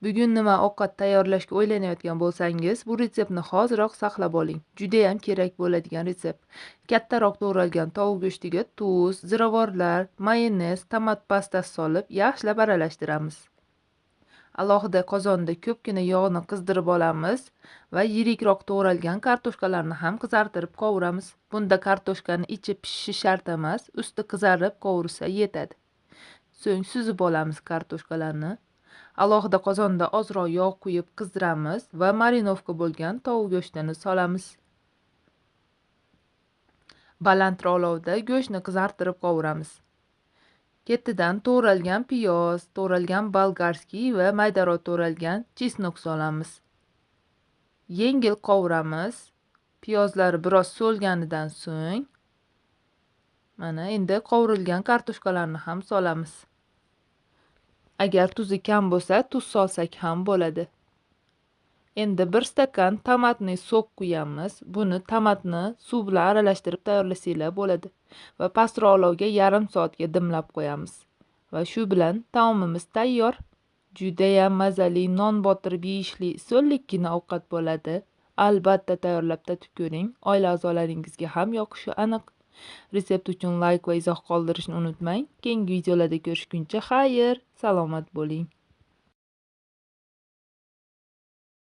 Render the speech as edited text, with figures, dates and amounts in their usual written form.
Bugun nima ovqat tayyorlashga o'ylanayotgan bo'lsangiz, bu retseptni hoziroq saqlab oling. Juda ham kerak bo'ladigan retsept. Kattaroq to'g'ralgan tovuq go'shtiga tuz, ziravorlar, mayonez, tomat pastasi solib, yaxshilab aralashtiramiz. Alohida qozonda ko'pgina yog'ni qizdirib olamiz va yirikroq to'g'ralgan kartoshkalarni ham qizartirib qovuramiz. Bunda kartoshkani ichi pishishi shart emas, usti qizarib qovursa yetadi. So'ng suzib olamiz kartoshkalarni. Alohida qozonda ozroq yog' quyib qizdiramiz va marinovka bo'lgan tovuq go'shtini solamiz. Balandroq olovda go'shtni qizartirib qovuramiz. Ketidan to'g'ralgan piyoz, to'g'ralgan bolgarskiy va maydaroq to'g'ralgan chesnok solamiz. Yengil qovuramiz. Piyozlari biroz so'lganidan so'ng mana endi qovurilgan kartoshkalarni ham solamiz. Agar tuzi kam bo'lsa, tuz solsak ham bo'ladi. Endi 1 stakan tomatli sok quyamiz. Buni tomatni suv bilan aralashtirib tayyorlasanglar bo'ladi. Va pastroq olovga yarim soatga dimlab qo'yamiz. Va shu bilan taomimiz tayyor. Juda ham mazali, non botirib yeyishli so'llikkina ovqat bo'ladi. Albatta tayyorlab tatib ko'ring. Oila a'zolaringizga ham yoqishi aniq. Retsept uchun like va izoh qoldirishni unutmang. Keyingi videolarda ko'rishguncha xayr, salomat bo'ling.